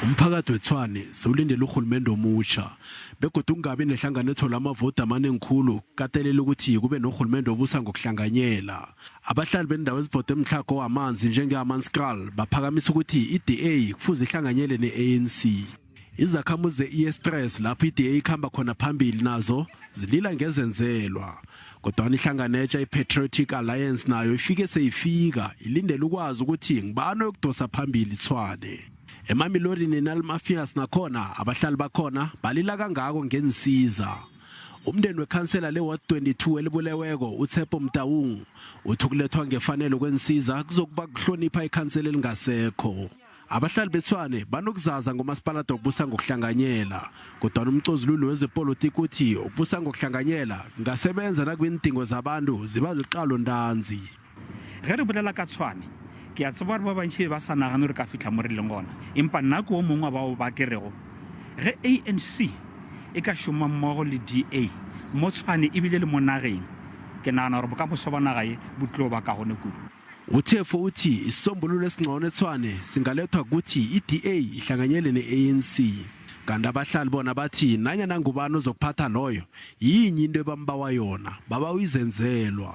Umphakathi weTshwane sewulindele urhulumende omutjha begodu ukungabi nehlangano ethola amavoti amanengi khulu kukatelela ukuthi kube norhulumende obusa ngokuhlanganyela. Abahlali beendawo ezibhode mtlhago wamanzi njenge-Hammanskraal baphakamisa ukuthi i-DA kufuze ihlanganyele ne-ANC. Izakhamuzi ze-Eyestress lapho i-DA ikhamba khona phambili nazo zilila ngezenzelwa. Kodwana ihlangano etja i-Patriotic Alliance nayo ifike seyifika ilindele ukwazi ukuthi ngubani oyokudosa phambili iTshwane. Emamelodi neNalmafias nakhona abahlali bakhona balila kangako ngeensiza. Umndeni wekhansela le-Ward 22 elibuleweko uTshepo Mtaung uthi ukulethwa ngefanelo kwensiza kuzokuba kuhlonipha ikhansela elingasekho. Abahlali beTshwane banokuzaza ngomasipalada wokubusa ngokuhlanganyela, kodwana umcozululi wezepolitiki uthi ukubusa ngokuhlanganyela kungasebenza nakube iindingo zabantu ziba liqalo ntanzi. Ge re bolela ka Tshwane, ke a tseba gore ba bantši be ba sa nagane gore ka fihla mo re leng gona, empa nna ke o mongwe wa bao ba ke rego ge ANC e ka šoma mmogo le DA mo Tshwane ebile le mo nageng, ke nagana gore bokamoso ba naga ye bo tlo ba kaone kudu. UTeffo uthi isisombululo esingcono eTshwane singalethwa kuthi iDA ihlanganyele ne-ANC. Kanti abahlali bona bathi nanyana ngubani ozokuphatha loyo, yinye into ebambawa yona, babawa izenzelwa.